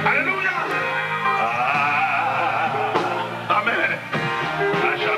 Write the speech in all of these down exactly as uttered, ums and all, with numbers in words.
Alelouya! Amèn. Amèn.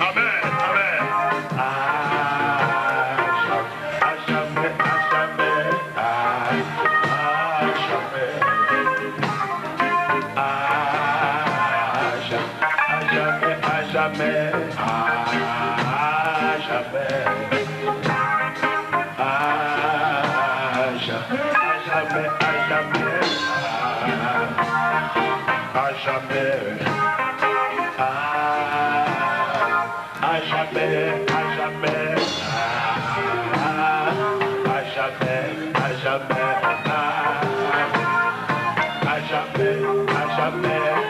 Amèn, amèn. A jamè, a jamè, a jamè, a jamè, a jamè, a jamè,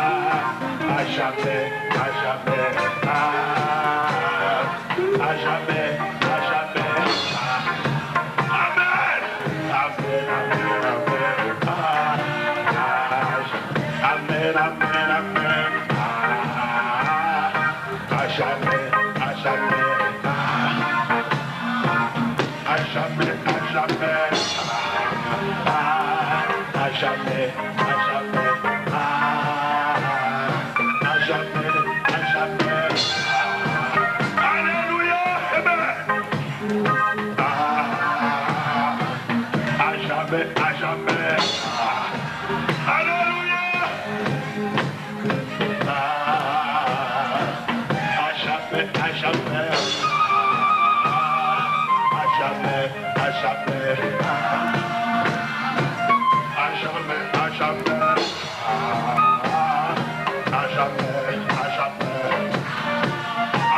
a jamè, a jamè, a jamè, a jamè, a jamè. Amèn. Amèn, amèn, amèn, amèn. A, a, a, a, a jamè, a jamè, a, a jamè, a jamè, a, a, a jamè, a jamè, a, a jamè, a jamè, a. Alelouya! Amèn! A, a jamè, a jamè. Alelouya! A, a jamè, a jamè. A jamè, a jamè. A jamè, a jamè. A jamè, a jamè.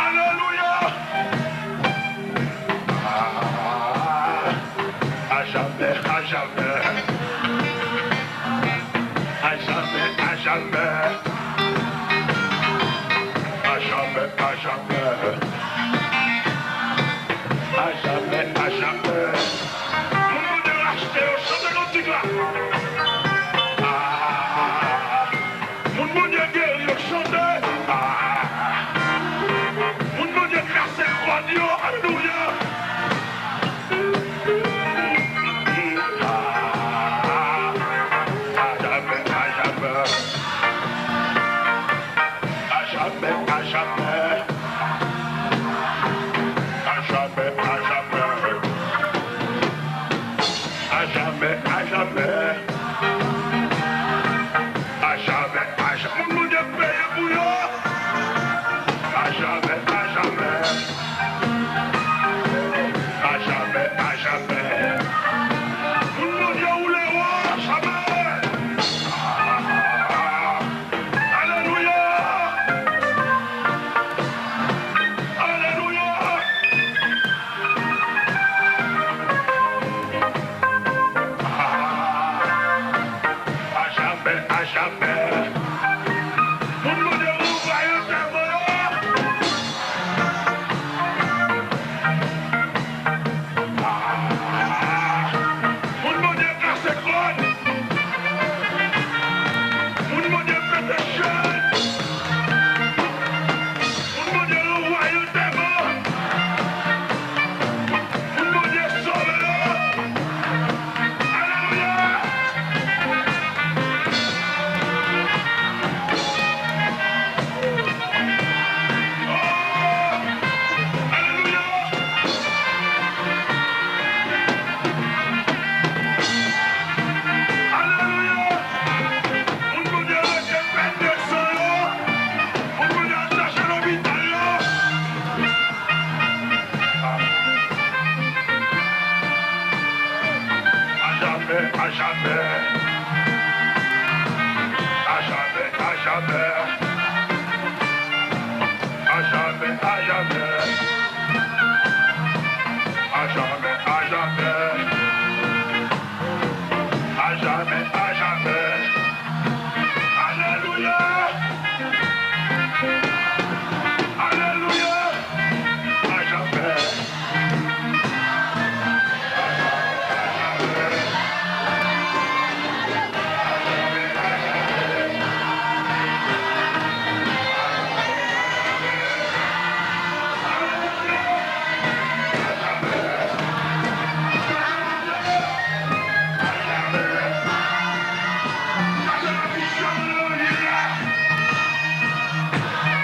Alelouya! A jamè, a jamè. Ah. Moun Bondye geri yo chante. Ah. Moun Bondye kase kòd yo. Alelouya. Ah. Ajamè, ajamè. Ajamè, ajamè. Ajamè, ajamè. Ajamè, ajamè. Ajamè, ajamè. Moun Bondye peye pou yo. Ajamè, ajamè. Ajamè, ajamè. Moun Bondye woule wo. Ajamè. Alelouya! Alelouya! Ah, ajamè, ajamè. Moun Bondye louvri yo tèlman yo. Ah, moun Bondye kase kòd. Moun Bondye pete chay. Moun Bondye louvri yo tèlman. Moun Bondye sove yo. Alelouya! Oh! Alelouya! Alelouya! Moun Bondye rete pète san yo. Moun Bondye al chache lopital yo. Ajamè, ajamè. Ajamè, ajamè. Ajamè, ajamè. Ajamè, ajamè. Ajamè, ajamè. Alelouya! Alelouya! Ajamè!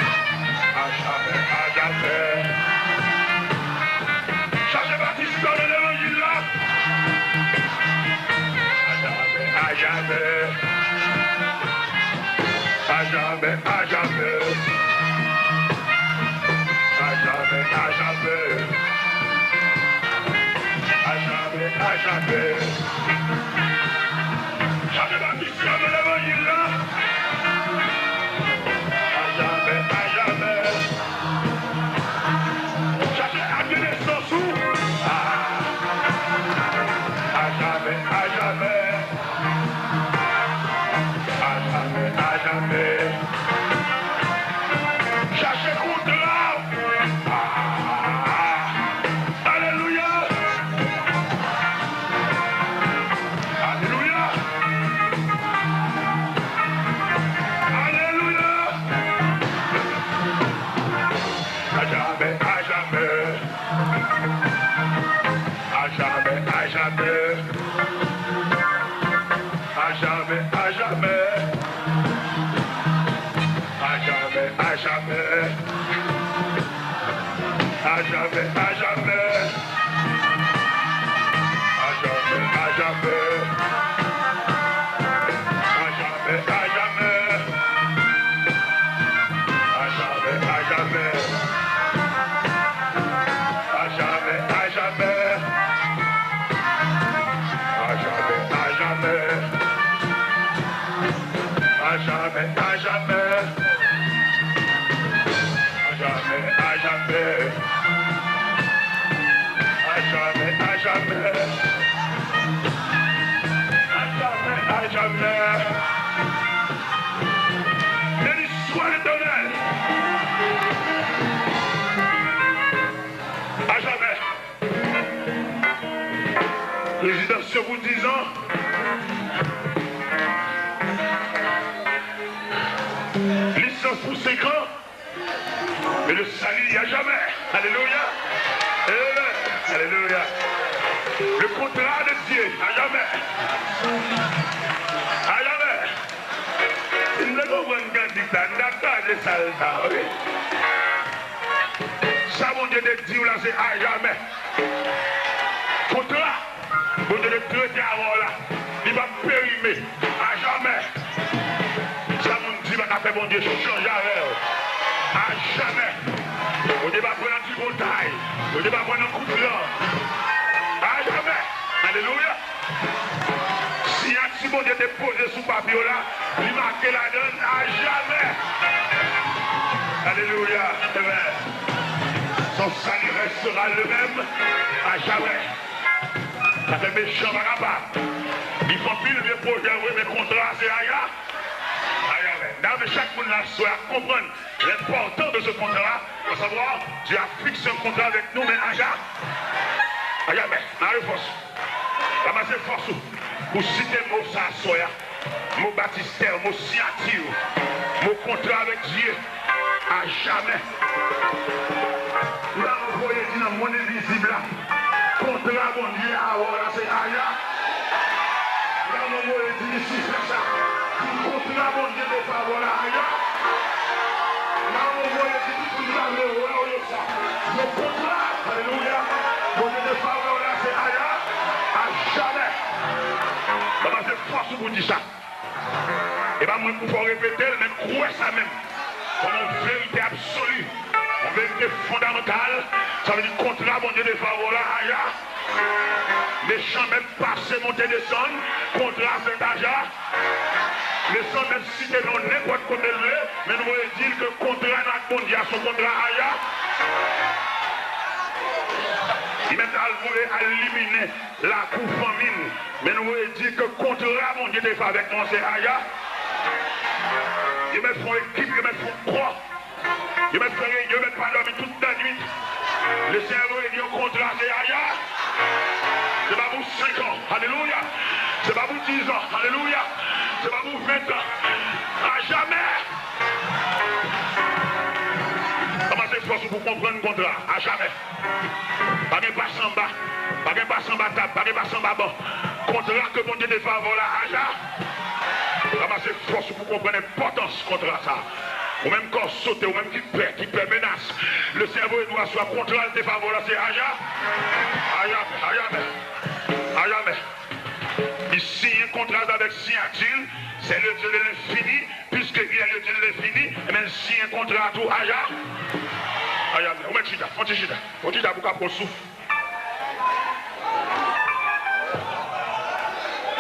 Ajamè, ajamè. Chache batis nan levanjil la. Ajamè, ajamè. Ajamè, ajamè. Ajamè, ajamè. Ajamè, ajamè. Chache batis nan levanjil la. Ajamè, ajamè. Chache ak nesans ou. Ah. Ajamè, ajamè. Ajamè, ajamè. Chache kontra. Ah. Alelouya! Alelouya! Alelouya! Ajamè, ajamè. Ajamè, ajamè. Ajamè, ajamè. Ajamè, ajamè. Ajamè, ajamè. Ajamè, ajamè. Ajamè, ajamè. Ajamè, ajamè. Ajamè, ajamè. Ajamè, ajamè. Ajamè, ajamè. Ajamè, ajamè. Mais le salut à jamais. Alléluia. Amen. Alléluia. Le contrat de Dieu à jamais. À jamais. Si nou te konprann kantik sa, nou t ap tande sa, sa, wi. Sa Bondye te di w la, se ajamè. Kontra Bondye te trete avè w la, li p ap perime. Ajamè. Sa moun di pa ka fè Bondye chanje avè w. Ajamè. Bondye pa pran nan tripotay. Bondye pa pran nan kout lang. Ajamè. Alelouya. Siyati Bondye te poze sou papye w la, li make ladan l ajamè. Alelouya. Amen. Son salut restera le même à jamais. Sa fè mechan pa kapab. Li fè anpil vye pwojè, wi, men kontra se ajamè. Ajamè. Dayè, chak moun la swè a konprann l'importance de ce contrat, à savoir, Dieu a fixé un contrat avec nous, men ajamè. Ajamè. Mare fòs. Ranmase fòs ou pou site mo sa aswè a. Mo batistè, mo siyati, mo kontra avèk Dye. Ajamè. Lè w voye di nan monn envizib la, kontra Bondye avè w la se ajamè. Lè w voye di li sou fè sa, di kontra Bondye te fè avè w la ajamè. Lè w voye di tout moun la lè w yo sa. Yon kontra, alelouya, Bondye te fè avè w la, se ajamè, ajamè. Sa pa se fòs ou pou di sa. E pa mwen pou fè w repete l, men kwè sa menm. Kòm yon verite absoli, yon verite fondamantal, sa vle di kontra Bondye te fè avè w la, ajamè. Mechan mèt pase, monte, desann, kontra fèt ajamè. Mechan mèt site non nenpòt kote l vle, men nou voye di l ke kontra n ak Bondye a se yon kontra ajamè. Li mèt al voye al liminen lakou fanmi n, men nou voye di ke kontra Bondye te fè avèk nou an se ajamè. Yo mèt fè yon ekip, yo mèt fè yon kò. Yo mèt fè reyinyon, yo mèt pa dòmi tout lannwit. Lesenyè voye di yo kontra se ajamè. Se pa pou senk an, alelouya. Se pa pou diz an, alelouya. Se pa pou ven an, ajamè. Ranmase fòs ou pou konprann kontra, ajamè. Pa gen pase anba. Pa gen pase anba tab. Pa gen pase anba ban. Kontra ke Bondye te fè avè w la, ajamè. Ranmase fòs ou pou konprann enpòtans kontra sa. Ou menm kè w sote, ou menm ki pè, ki pè menas. Lesenyè voye di w aswè a kontra l te fè avè w la se ajamè. Ajamè, ajamè. Ajamè. Li siyen kontra l avèk siyati l. C'est le Dieu de l'infini. Puisque il est le Dieu de l'infini, ebyen, l siyen kontra a tou ajamè. Ajamè. Ou mèt chita. Fon ti chita. Fon ti chita pou w ka pran souf.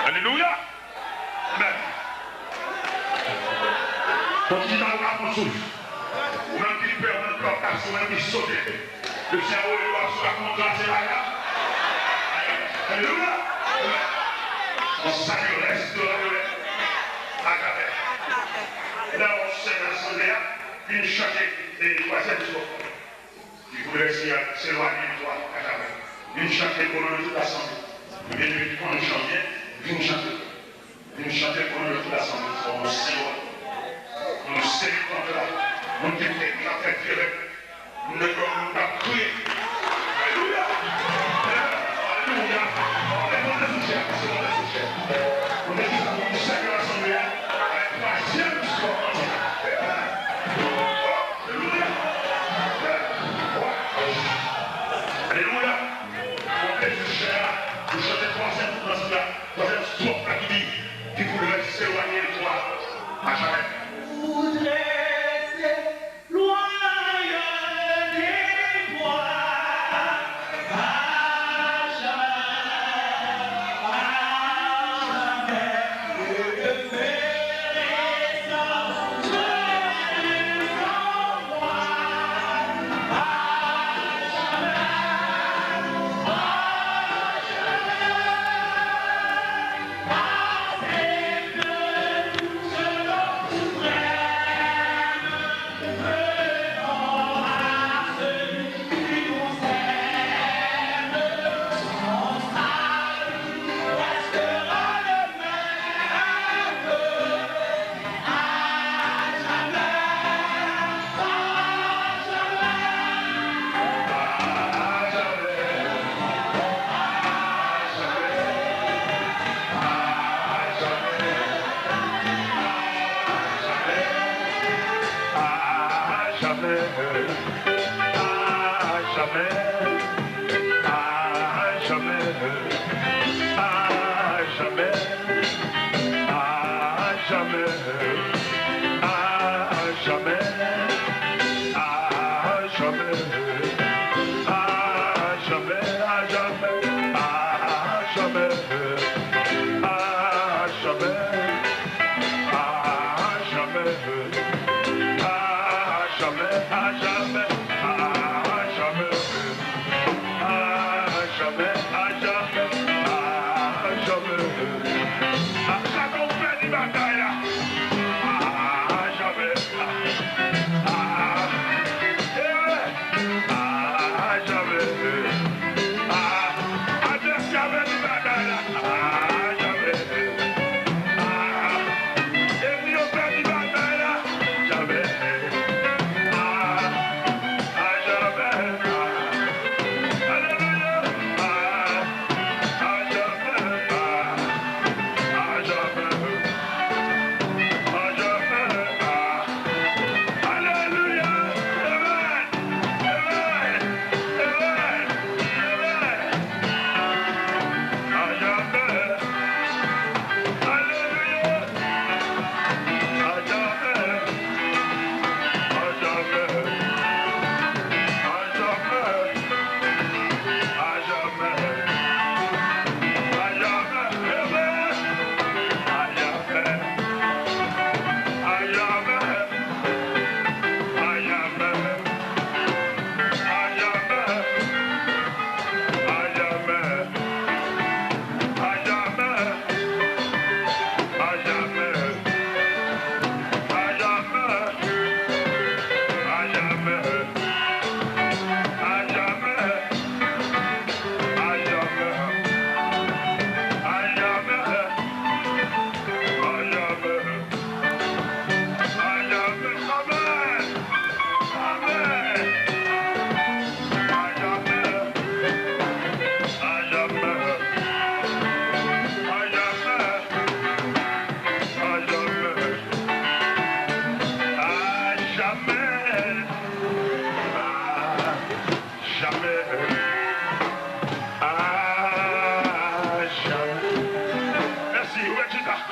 Alelouya. Amen. Fon ti chita pou w ka pran souf. Ou menm ki pè, ou menm ki pè, ou menm ki sote. Lesenyè voye di w aswè a kontra se ajamè. Alelouya. Mon salut restera le même. Ajamè. Lè w sèvi nan asanble a, vin chante, e, twazyèm sò. Ki voudrait s'éloigner de toi, ajamè. Vin chante o non de tout l'assemblée. Byeneme ki konnen chante, vin chante. Vin chante o non de tout l'assemblée, fò nou sèvi. Nou sèvi kontra. Moun ki te ka fè dirèk. Moun yo, moun k ap kriye. Alelouya. Alelouya. Monte sou chè, pase monte sou chè. Monte sou chè, pou nou sèvi ansanm la. Avèk twazyèm sò. Alelouya. Alelouya. Monte sou chè a, pou chante twazyèm dans la. Twazyèm stwòf la ki di, qui voudrait s'éloigner de toi à jamais. Voudrait s'éloigner de toi à jamais, à jamais.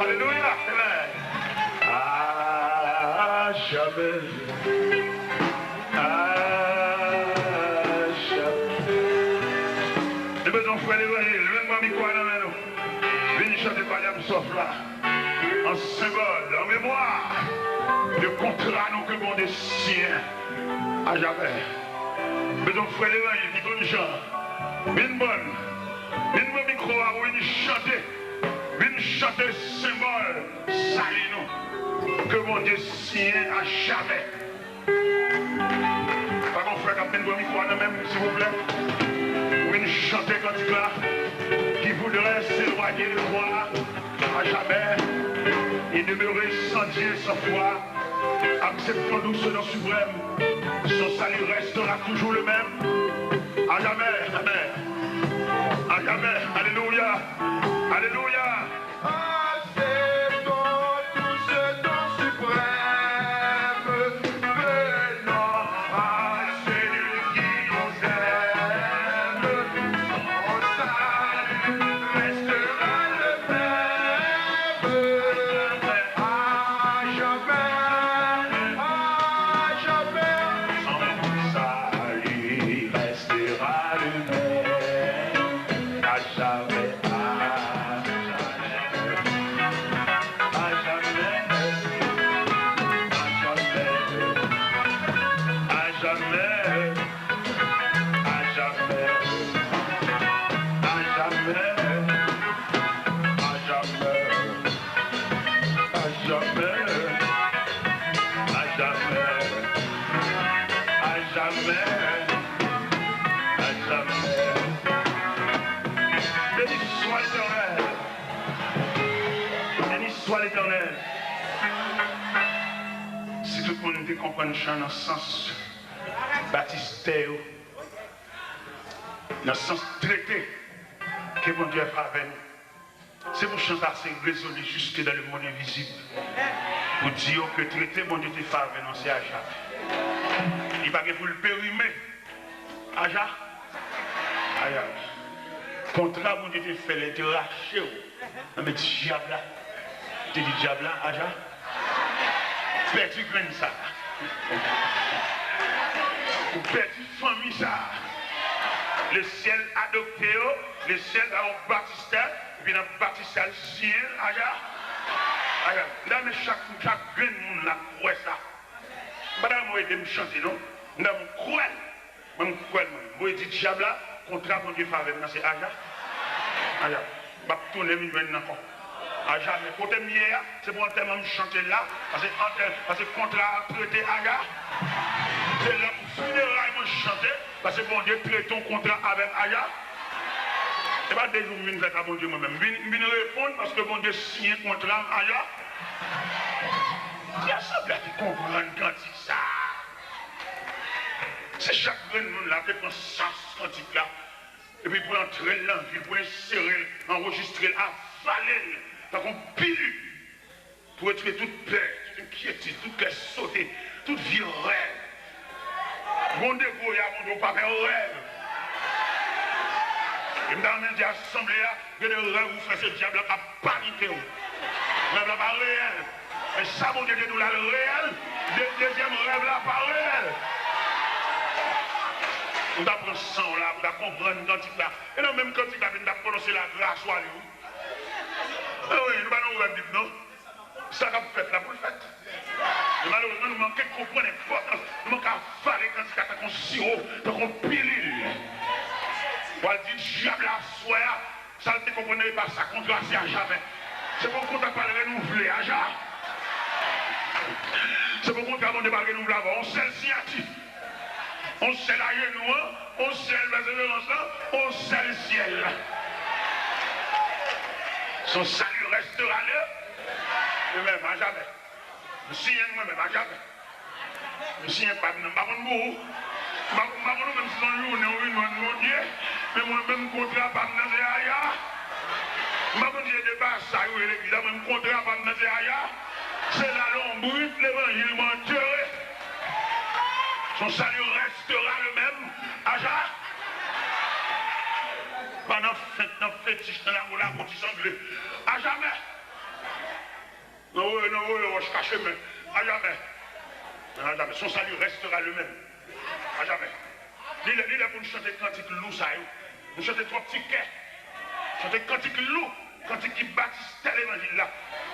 Alelouya. Amen. A jamè. A jamè. Nou bezwen frè levanjil, leve pran mikwo a nan men nou. Vin chante Pale a m sòf la. An senbòl, an memwa de kontra nou ke Bondye siyen a jamè. Bezwen frè levanjil ki konn chan. Vin pran, vin pran mikwo a pou vin chante. Vin chante senbòl sali nou ke Bondye siyen a jamè. Pa gon frè k ap vin pran mikwo a nan men m, silvouplè? Ou vin chante kantik la. Qui voudrait s'éloigner de toi à jamais et demeurer sans Dieu, sans foi, acceptant douce et non suprême, son salut restera toujours le même. À jamais, amen. À jamais, alléluia, alléluia. Acceptons tous ce don suprême, venant à celui qui nous aime. Son salut restera le même, à jamais, à jamais. Son salut restera le même, à jamais. Beni swa Letènèl. Beni swa Letènèl. Si tout moun te konprann chan nan sans batistè yo, nan sans trete ke Bondye fè avè nou, se pou chan sa se rezone jusque dans le monde invisible. Pou di yo ke trete Bondye te fè avè nou se a jamè. Li pa gen pou l perime. Aja? Aja. Kontra Bondye te fè lè te rache w nan men dyab la. Te di dyab la, Aja, pèdi grenn sa. Ou pèdi fanmi sa. Lesyèl adopte yo, lesyèl ba yo batistè, epi nan batistè l siyen l, Aja. Aja. M ta renmen chak, chak grenn moun la kwè sa. M pa ta renmen w ede m chante non. M ta renmen w kwè l. Mwen, m kwè l, mwen. Mwen di dyab la, kontra Bondye fè avè m nan se aja. Aja. M ap tounen vin jwenn l ankò. Aja, men kote m ye a, se pou antèman m chante l la, paske antè-, paske kontra a trete aja. Se lè pou fineray mwen chante, paske Bondye trete yon kontra avè m aja. Se pa de jou m vin fè sa Bondye mwen menm. M vin, m vin reponn paske Bondye siyen kontra m aja. Ki asanble a te konprann kantik sa a? Si chak grenn moun la te pran sans kantik la, epi pou l antre l nan vi l, pou l ensere l, anrejistre l, avale l tankou pilil, pou retire tout pè, tout enkyetid, tout kè sote, tout vye rèv. Bondye gwo ya, Bondye ou pa pè rèv. E m ta renmen di asanble a, gen de rèv ou fè se dyab la k ap panike w. Rèv la pa reyèl. Men sa Bondye te di w la, l reyèl. De-, dezyèm rèv la pa reyèl. Ou ta pran san w la, ou ta konprann kantik la. E nan menm kantik la, vin t ap pwononse lagras ou ale, wi. E wi, nou pa nan rèv Bib, non. Sa k ap fèt la pou l fèt. Men malerezman, nou manke konprann enpòtans, nou manke avale kantik la tankou yon siwo, tankou yon pilil. W al di dyab la aswè a, sa l te konprann nan e pa sa, kontra se ajamè. Se pou kontra pa l renouvle aja. Se pou kontra Bondye pa l renouvle avè w. Yon sèl siyati. On sèl ajenou an, on sèl pèseverans lan, on sèl syèl la. Son salut restera le, le même, à jamais. M siyen mwen menm, à jamais. M siyen pa m nan, m pa konn pou ou. M pa, m pa konn ou menm si se yon jounen ou vin jwenn Bondye, men mwen menm kontra pa m nan se aja. M pa konn si se de pasaj ou ye legliz la, mwen kontra pa m nan se aja. Se la lonbrit levanjil mwen antere. Son salut restera le même, aja. Pa nan fent, nan fetich, nan lago, lago ti sangle. À jamais. Nan woye wòch kache men. A jamè. A jamè. Son salut restera le même. A jamè. Li lè, li lè pou n chante kantik lou sa yo. Nou chante twòp ti kè. Chante kantik lou. Kantik ki bati stè levanjil la.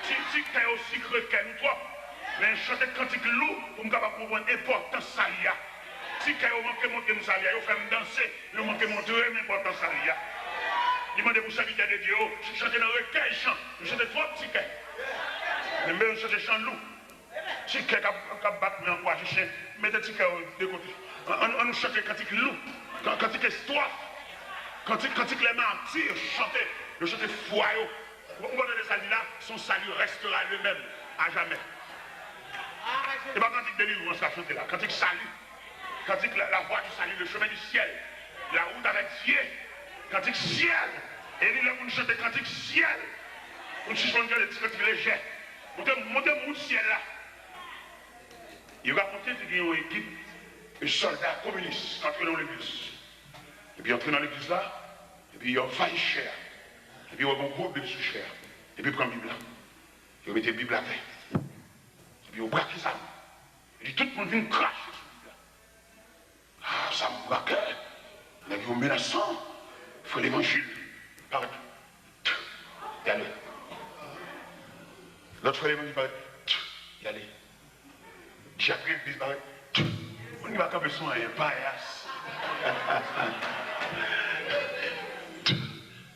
Ti, ti kè yo sikre kè nou twòp. Men chante kantik lou pou m kapab konprann enpòtans sali a. Ti kè yo manke montre m sali a. Yo fè m danse. Yo manke montre m enpòtans sali a. Li mande pou sèvitè de Dye yo chante nan rekèy chan. Nou chante twòp ti kè. Men m bezwen chante chan lou. Ti kè k ap, k ap bat men ankouraje chen. Mete ti kè yo de kote. Ann, ann, ann nou chante kantik lou. Kan-, kantik estwa. Kantik, kantik lè mati yo chante. Yo chante fwa yo. Ou, ou pa tande sa l di la? Son salut restera le même à jamais. E pa kantik delivrans k ap chante la. Kantik sali. Kantik la, la voix du salut, le chemin du ciel. La route avec Dieu. Kantik syèl. E li lè pou n chante kantik syèl. Pou n sispann chante ti kantik lejè. Montre, montre m wout syèl la. Yo rakonte te gen yon ekip sòlda kominis k antre nan yon legliz. Epi yo antre nan legliz la, epi yo anvayi chè a. Epi yo wè gen yon gwo Bib sou chè a. Epi yo pran Bib la. Yo mete Bib la atè. Epi yo brake zam. Epi tout moun vin krache sou Bib la. Ah, zam brake. Nèg yo menasan. Frè Levanjil parèt. Y ale. Lòt frè Levanjil parèt. Y ale. Dyak legliz parèt. Moun ki pa kanpe sou anyen, payas.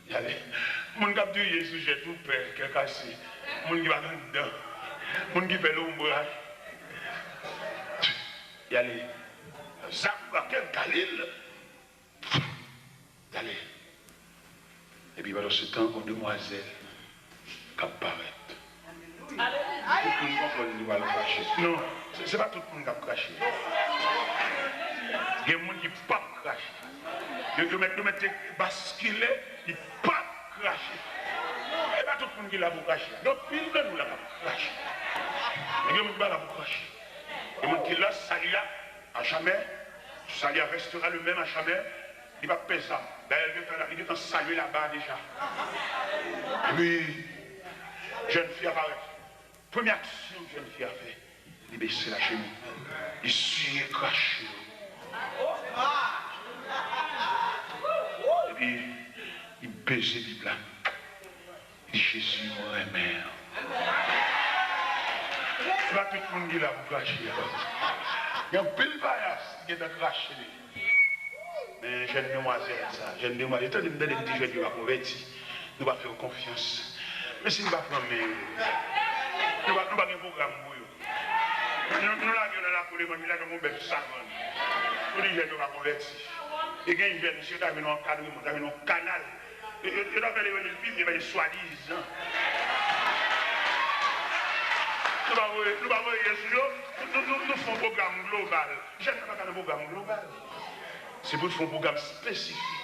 Y ale. Moun k ap touye sou jèt ou pè, kè kase. Moun ki pa gen dan. Moun ki fè lonbraj. Y ale. Zam brake Galil. Y ale. Epi pandan se tan, gon demwazèl k ap parèt. Tout moun konprann li pral krache. Non, se, se pa tout moun k ap krache. Gen moun ki p ap krache. Yo, yo mèt, yo mèt te baskile, li p ap krache. E pa tout moun ki la pou krache. Gen anpil nan nou la k ap krache. Men gen moun ki pa la pou krache. Gen moun ki la, sali a, à jamais. Salut restera le même à jamais. Li p ap pè zam. Dayè, li gentan, li gentan salye laba a deja. Epi, jèn fi a parèt. Premye aksyon jèn fi a fè, li bese lajenou. Li siye krache yo. Epi, li beze Bib la. Li di, Jezi, mwen renmen w. Se pa tout moun ki la pou krache a. Gen anpil payas ki gentan krache deja. Men jèn demwazèl sa, jèn demwazèl, tande m, tande m di jèn yo pa konvèti, nou pa fè yo konfyans. Men si nou pa pran men yo, nou pa, nou pa gen pwogram pou yo. Nou, nou lage yo nan lakou levanjil la tankou bèf savann. Nou di jèn yo pa konvèti. E gen jèn, si yo ta vin nan ankadreman, ta vin nan kanal, yo, yo, yo ta fè levanjil pi byen pase swadizan. Nou pa voye, nou pa voye sou yo, nou, nou, nou, nou fè yon pwogram global. Jèn nan pa ka nan pwogram global. Se pou l fè yon pwogram espesifik.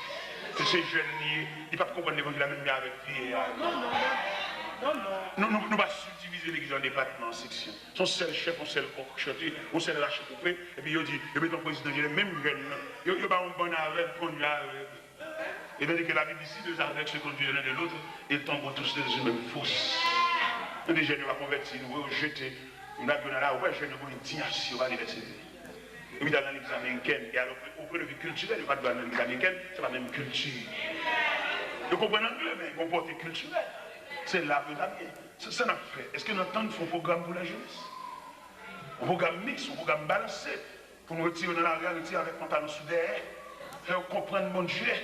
Se, se jèn li ye, li p ap konprann levanjil la menm jan avèk vye a. Non, non, non, non. Nou, nou, nou pa sibdivize legliz an depatman, an seksyon. Se yon sèl chèf, yon sèl kòk chante, yon sèl rache koupe, epi yo di, yo mete yon prezidan jeneral, menm jèn nan. Yo, yo ba yon bann avèg, kondui avèg. Epi yo di ke la Bible dit, les aveugles se conduisent l'un et l'autre, ils tomberont tous dans une même fosse. Tande jèn yo pa konvèti, nou voye yo jete, nou lage yo nan lari, ou wè jèn yo gon endinyasyon, yo pa vle vèse. Epi t al nan legliz amerikèn, e alò ke o pwen de vi kiltirèl, yo pa t dwe al nan legliz amerikèn, se pa menm kilti. Yo konprann angle, men gon pòte kiltirèl. Se la pou yo ta byen. Se sa n ap fè. Èske n antann fè yon pwogram pou lajenès? Yon pwogram miks, yon pwogram balanse, pou n retire yo nan lari a, retire avèk pantalon sou dèyè, fè yo konprann Bondye.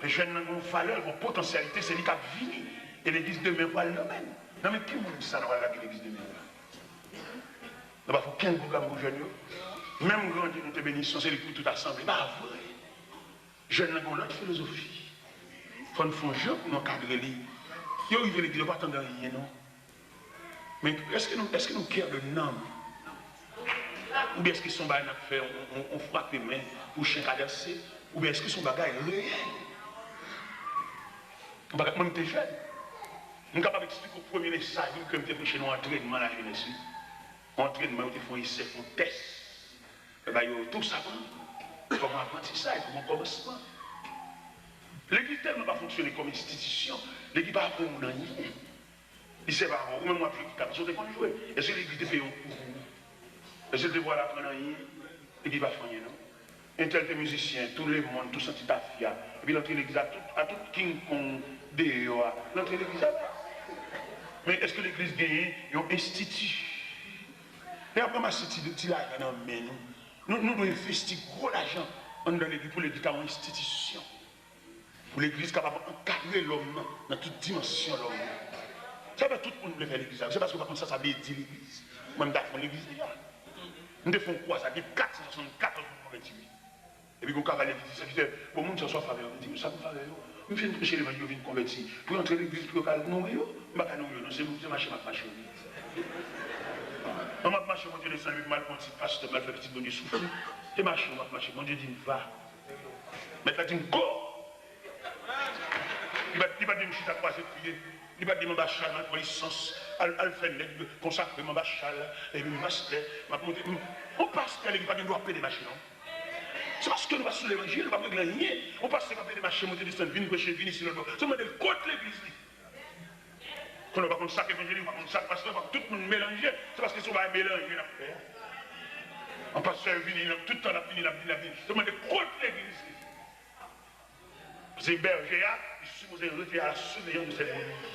Jèn nan gen yon valè, l gen yon potansyalite, se li k ap vini. E legliz demen pral nan men n. Nan men ki moun sa nou pral lage legliz demen an la? Nou pa fè okenn pwogram pou jèn yo. Menm grandi nou te beni, se yon seri pou tout asanble. Pa vre. Jèn nan gen yon lòt filozofi. Fò n fè yon jan pou n ankadre li. Yo rive legliz, yo pa tande anyen non. Men èske nou, èske nou kè de nanm? Oubyen èske se yon bagay n ap fè, on, on, on frape men pou chen ka danse? Oubyen èske se yon bagay reyèl? Yon bagay, mwen m te jèn. M kapab eksplike w premye mesaj wi, ke m te preche nan yon antrènman lajenès wi. Yon antrènman, yo te fè yon esè, yon tès. Yo ba yo tou sa pran kòm aprantisaj, kòm yon kòmansman. Legliz tèlman pa fonksyone kòm enstitisyon, legliz pa aprann moun anyen. Li sèvi avè w, ou menm w ap jwe gita, paske w te konn jwe. Èske legliz te peye yon kou pou ou? Èske l te voye w al aprann anyen? Legliz pa fè anyen, non. Entèl te mizisyen, tou lemonn, tou santi tafya. Epi l antre legliz a tout, a tout King Kong deyò a. L antre legliz a la. Men èske legliz genyen yon enstiti? Lè y ap ranmase ti, ti lajan nan men nou, nou, nou dwe envesti gwo lajan anndan legliz pou legliz ta yon enstitisyon. Pou legliz kapab ankadre lòm nan, nan tout dimansyon lòm nan. Sa fè tout moun vle fè legliz la. Se paske yo pa konn sa sa vle di legliz. Mwen, m ta fon legliz deja. M te fon kwa sa, gen kat san swasannkatòz moun konvèti, wi. Epi gon kavalye ki di, "Sèvitè, bon, moun sa w ap fè avè yo?" M di, "Sa pou m fè avè yo? M fin preche levanjil, yo vin konvèti. Pou yo antre legliz, pou yo ka nouri yo? M pa ka nouri yo, non, se, se mache m ap mache, wi." An m ap mache, Bondye desann, epi m al pran ti pastè, m al fè pitit Bondye soufri. Se mache m ap mache, Bondye di m, "Va." Mèt la di m, "Go!" Li pa, li pa di m chita kwaze pye. Li pa di m anba chal, m al pran lisans, al, al fè nèg konsakre m anba chal, epi m pastè, m ap monte. M, yon pastè, li pa gen dwa pede mache, non. Se paske nou pa sou levanjil, nou pa regle anyen. Yon pastè ka pede mache, monte desann, vin preche, vin isi lòt bò. Se mande l kot legliz li. Konnen w pa konn sa k evanjelik, w pa konn sa k pastè, w pa konn, tout moun melanje. Se paske se yon bagay melanje n ap fè a. Yon pastè vini, l ap, tout tan l ap vini, l ap vini, l ap vini. Se mande kot legliz li. Se bèje a, li sipoze rete à la surveillance de ses brebis.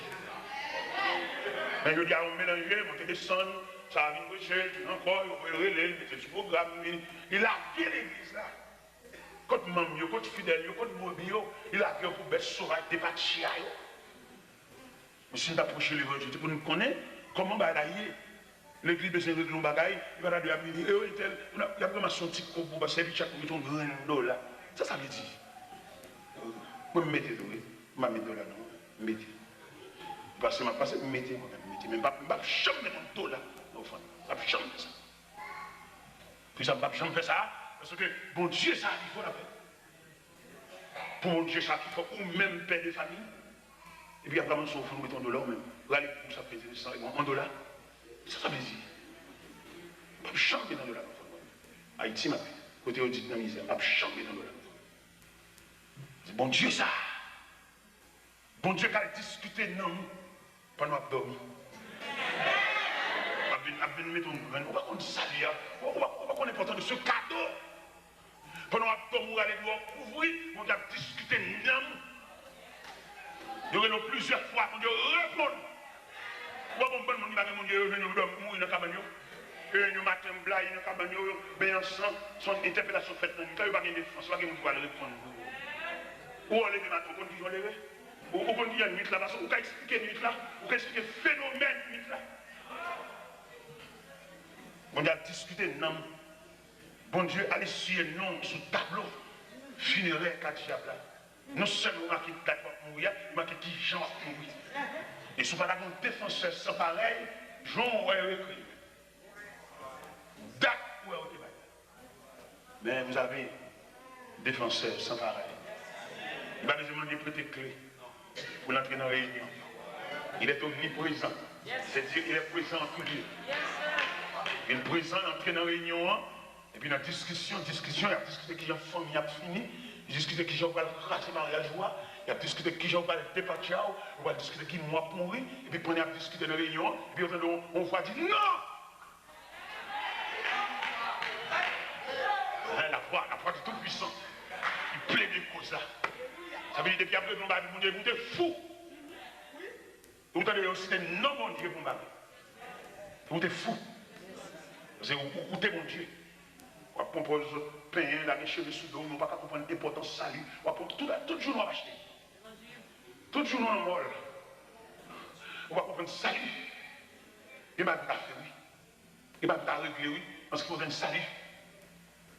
Men jodi a, yon melanje, monte desann, sa a vin preche, vin ankò, yo voye rele l, mete l sou pwogram, li, li lage legliz la. Kot manm yo, kot fidèl yo, kot brebi yo, li lage yo pou bèt sovaj depatcha yo. Men si n t ap preche levanjil, se pou n konnen kòman bagay la ye. Legliz bezwen regle yon bagay, li pa ta dwe ap vini, e yo entèl, y ap ranmase yon ti kob pou pastè, epi chak mete yon grenn dola. Sa sa vle di? Mwen, m mete tou, wi. M pa met dola, non. M mete. Pase m ap pase, m mete, mwen menm, m mete. Men m p ap, m p ap janm met yon dola nan ofrann. M p ap janm fè sa. Poukisa m p ap janm fè sa? Paske Bondye sa ki fò l ap fè. Pou Bondye sa ki fò ou menm pè de fanmi. Epi apre, m sou ou fout mete yon dola ou menm. Rale pou sa peze san yon dola. Sa sa vle di? M p ap janm mete yon dola nan fon mwen. Ayiti, m ap viv. Kote yo di nan mizè, m p ap janm mete yon dola nan fon mwen. Se Bondye sa. Bondye k al diskite nanm ou pandan w ap dòmi. Ap vin, ap vin mete yon grenn. Ou pa konn sa li a. Ou, ou pa, ou pa konn enpòtans de se kado. Pandan w ap dòmi, ou rale dlo a, ou kouvri, Bondye ap diskite nanm ou. Yo rele w plizyè fwa, Bondye reponn. Ou pa konn bann moun ki pa gen Bondye, yo jwenn yo dòmi, mouri nan kabann yo. Yo jwenn yo maten blayi nan kabann yo, yo benyen an san, se yon entèpelasyon fèt nan nwit la, yo pa gen defans, pa gen moun ki pral reponn pou yo. Ou wè w leve maten, ou konn kijan w leve? Ou, ou konn kijan nwit la pase? Ou ka eksplike nwit la? Ou ka eksplike fenomèn nwit la? Bondye ap diskite nanm. Bondye al esiye non w sou tablo finerè ka dyab la. Non sèlman w make dat w ap mouri a, w make kijan w ap mouri. E si w pa ta gen yon defansè san parèy, jan w wè yo ekri, dat ou wè yo te bay la. Men, vous avez défenseur sans pareil. Li pa bezwen mande prete kle pou l antre nan reyinyon. Il est omniprésent. C'est-à-dire, il est présent en tout lieu. Li prezan, l antre nan reyinyon an, epi nan diskisyon, diskisyon, y ap diskite kijan fanmi ap fini, y ap diskite kijan yo pral kraze maryaj ou a, y ap diskite kijan yo pral depatcha w, yo pral diskite ki mwa pou mouri, epi pandan y ap diskite nan reyinyon an, epi yo tande yon, yon vwa di, "Non!" Hein, la voix, la voix du Tout-Puissant. Li plede koz la. Sa vle di, depi y ap regle yon bagay pou Bondye, Bondye fou. Ou tande yo site non Bondye pou yon bagay. Ou te fou. Paske ou, ou, ou te Bondye. W ap pran pòz penyen, lage cheve sou do w, men w pa ka konprann enpòtans sali. W ap pran tout, tout jounen w ap achte. Tout jounen w nan mòl. Ou pa konprann sali. Gen bagay pou ta fè, wi. Gen bagay pou ta regle, wi. Paske w jwenn sali.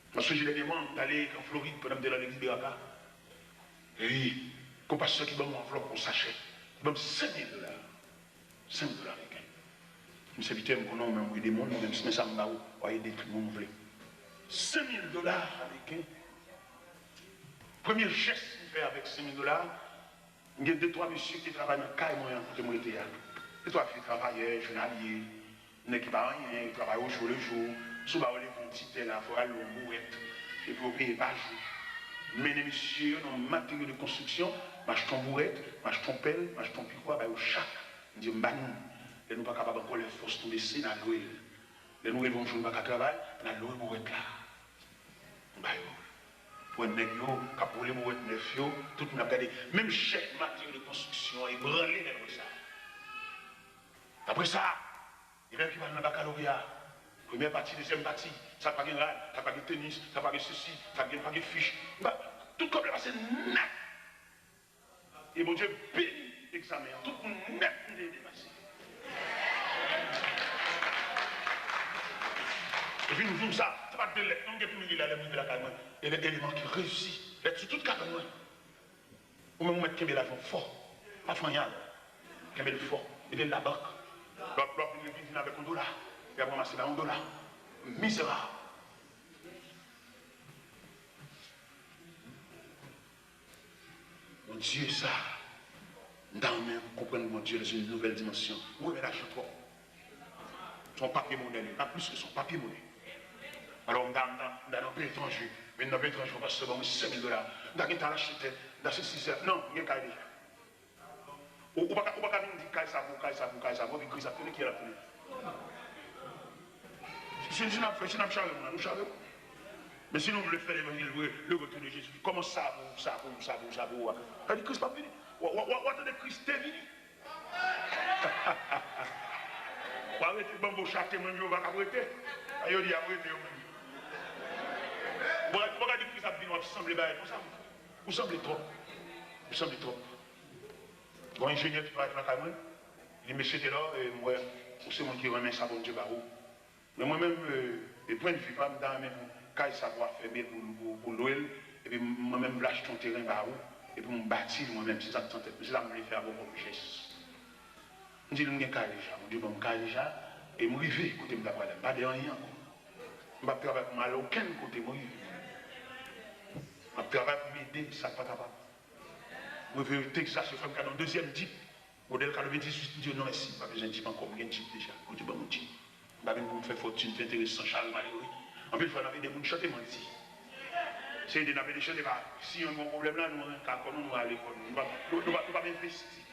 Mwen sonje dènyèman, m t ale an Florid pandan m te nan legliz Beraka. Epi, gon pastè ki ban m yon anvlòp, yon sachè. Li ban m senk mil dola. Senk mil dola ameriken. M sèvitè, m konnen w menm ou ede moun, men, men sa m ba ou, w a ede tout moun ou vle. Senk mil dola ameriken. Premye jès m fè avèk senk mil dola, m gen de twa mesye ki te travay nan kay mwen an kote m rete a. De twa vye travayè, jounalye, nèg ki pa anyen, yo travay au jour le jour. Si w ba yo leve yon ti tè la, fò yo al lwe yon bourèt, epi yo peye pa jou. M mennen mesye yo nan yon materyo de konstriksyon, m achte yon bourèt, m achte yon pèl, m achte yon pikwa, ba yo chak. M di yo, m ba nou. Lè nou pa kapab ankò, lè fòs nou bese, n a lwe l. Lè nou rive yon jou nou pa ka travay, n a lwe bouwèt la. Nou ba yo. Pou wè nèg yo k ap woule bouwèt nèf yo, tout moun ap gade. Menm chèf materyo de konstriksyon an ebranle lè l wè sa. Apre sa, elèv ki pral nan bakalorya, premyè pati, dezyèm pati, sa pa gen rad, sa pa gen tenis, sa pa gen sesi, sa gen, pa gen fich. Ba, tout kòb la pase nèt. E Bondye beni egzamen an. Tout moun nèt, m te ede pase. Epi m di w sa, se pa de lèt non, m gen pou m li la lè m rive lakay mwen. E lè eleman ki reyisi, lèt sou tout katòy mwen. Ou menm ou mèt kenbe lajan w fò. Pa fè anyen avè l. Kenbe l fò. Mete l labank. Lòt lè w ap vin legliz, vin avèk yon dola. Epi ap ranmase ba yon dola. Mizerab. Bondye sa, m ta renmen konprann Bondye dans une nouvelle dimension. Ou renmen lajan twòp. Se yon papye monè li, pa plis ke sa, yon papye monè. Alò, m ta, m ta, m ta nan peyi etranje, men nan peyi etranje, yon pastè ban mwen senk mil dola. M ta gentan al achte tè, m ta sesi sela. Non, m gen kay deja. Ou, ou pa ka, ou pa ka vin di kay sa pou, kay sa pou, kay sa pou, epi kriz ap tounen, kiyès l ap tounen? Si, si n ap fè, si n ap chare moun la, nou chare moun. Men si nou vle fè levanjil vre, le retour de Jésus, kòman sa pou, sa pou, sa pou, sa pou, sa pou, sa pou, sa di kriz p ap vini. W a, w a, w a, w a tande kriz te vini. W a rete banbo chate mwen, yo pa ka rete. A yo di ap rete yo menm. Bon, bon, gade kriz ap vini, w ap sanble bagay konsa. Ou sanble twòp. Ou sanble twòp. Gon enjenyè ki parèt lakay mwen, li di, "Mesye Telor, e, m wè ou se moun ki renmen sa Bondye ba ou. Men mwen menm, e, e pwennvi pa m, m ta renmen pou kay sa pou afèbe, pou, pou, pou lwe l, epi m, mwen menm m vle achte yon teren ba ou, epi m bati l mwen menm, se sa k nan tèt mwen, se sa m vle fè avè w kòm jès." M di l, "M gen kay deja, Bondye ban m kay deja, e m rive kote m ta prale, m pa de anyen ankò. M p ap travay pou m ale okenn kote, m rive. M ap travay pou m ede sa k pa kapab." Mwen vin Texas, yo fè m kado yon dezyèm Jeep, modèl katrevendizuit, m di yo, "Non, mèsi, m pa bezwen Jeep ankò, m gen Jeep deja." Bondye ban m yon Jeep. M pa vin pou m fè fòtin, fè enterese san chal malere. Anpil fwa, n ap ede moun chante manti. Se ede n ap ede chante, pa, si yon gon pwoblèm la, nou rantre kò nou, nou ale kò nou. Nou pa, nou, nou pa, nou pa envesti.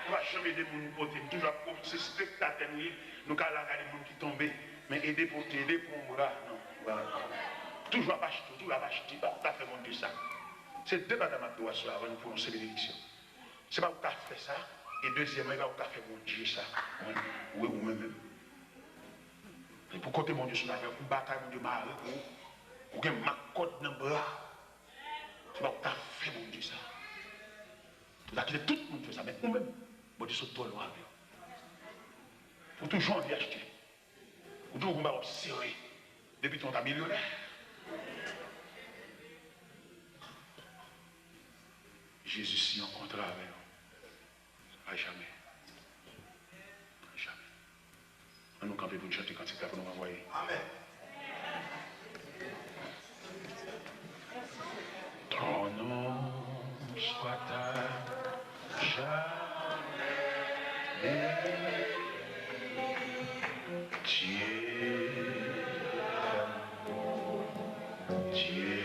Nou pa janm ede moun pote. M toujou ap, se spektatè nou ye. Nou ka la gade moun ki tonbe. Men ede pote, ede pran yon bra, non. Toujou ap achte, toujou ap achte, pa, pa fè moun di sa. Se de bagay m ap di w aswè avan nou pwononse benediksyon. Se pa ou k ka fè sa, e dezyèmman, e pa ou k ka fè Bondye sa. Mwen, wi, ou menm menm. E pou kote Bondye sou afè, pou batay Bondye mare pou ou, ou gen mak kòd nan bra. Se pa ou k ka fè Bondye sa. Ou ta kite tout moun fè sa, men ou menm, Bondye sot twòn ou avè w. Ou toujou anvi achte. Ou toujou gon bagay w ap sere. Depi tan w ta milyonè. Jezi siyen yon kontra avè nou. A jamè. A jamè. Ann nou kanpe pou n chante kantik la pou nou ranvwaye. Amèn. Ton nom soit à jamais béni. Dieu d'amour, Dieu